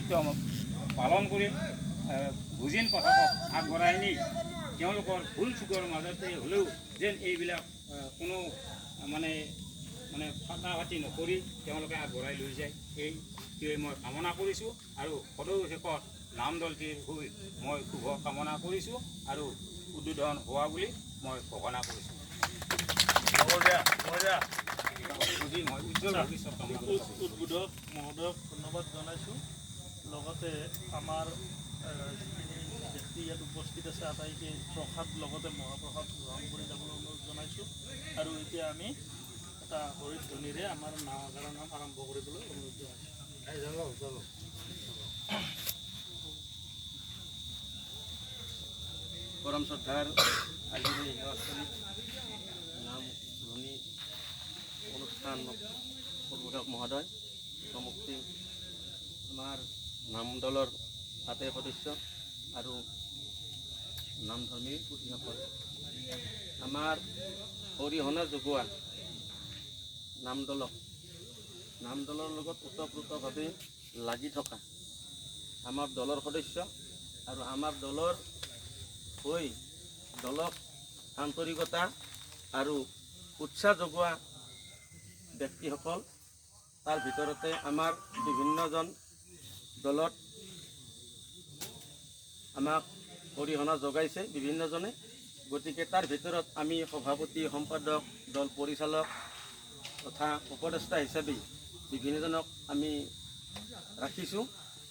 দায়িত্ব পালন কৰিম। বুজিন পাঠকক আগবঢ়াই নি তেওঁলোকৰ ভুল চুকৰ মাজতে হ'লেও যেন এইবিলাক কোনো মানে মানে ফাটাফাটি নকৰি তেওঁলোকে আগবঢ়াই লৈ যায়, এইটোৱে মই কামনা কৰিছোঁ। আৰু সদৌ শেষত নাম দলটিৰ হৈ মই শুভ কামনা কৰিছোঁ আৰু উদ্বোধন হোৱা বুলি মই ঘোষণা কৰিছোঁ। মই উজ্জ্বল ভৱিষ্যত কামনা কৰিছোঁ। উদ্বোধক মহোদয়ক ধন্যবাদ জনাইছোঁ। লগতে আমাৰ যিখিনি ব্যক্তি ইয়াত উপস্থিত আছে, আটাইকে প্ৰসাদ লগতে মহাপ্ৰসাদ গ্ৰহণ কৰি যাবলৈ অনুৰোধ জনাইছোঁ। আৰু এতিয়া আমি এটা হৰিধ্বনিৰে আমাৰ নাগাৰা নাম আৰম্ভ কৰিবলৈ অনুৰোধ জনাইছোঁ। পৰম শ্ৰদ্ধাৰ আজিৰ এই সেৱাস্থলীত নাম ধ্বনি অনুষ্ঠান উদ্বোধক মহোদয়, প্ৰমুক্তি আমাৰ নামদলৰ আটাই সদস্য আৰু নামধৰ্মী পুথিসকল, আমাৰ অৰিহণা যোগোৱা নামদলক নামদলৰ লগত ওতঃপ্ৰোতভাৱে লাগি থকা আমাৰ দলৰ সদস্য আৰু আমাৰ দলৰ হৈ দলক আন্তৰিকতা আৰু উৎসাহ যোগোৱা ব্যক্তিসকল, তাৰ ভিতৰতে আমাৰ বিভিন্নজন দলত আমাক অৰিহণা যোগাইছে বিভিন্নজনে। গতিকে তাৰ ভিতৰত আমি সভাপতি, সম্পাদক, দল পৰিচালক তথা উপদেষ্টা হিচাপে বিভিন্নজনক আমি ৰাখিছোঁ।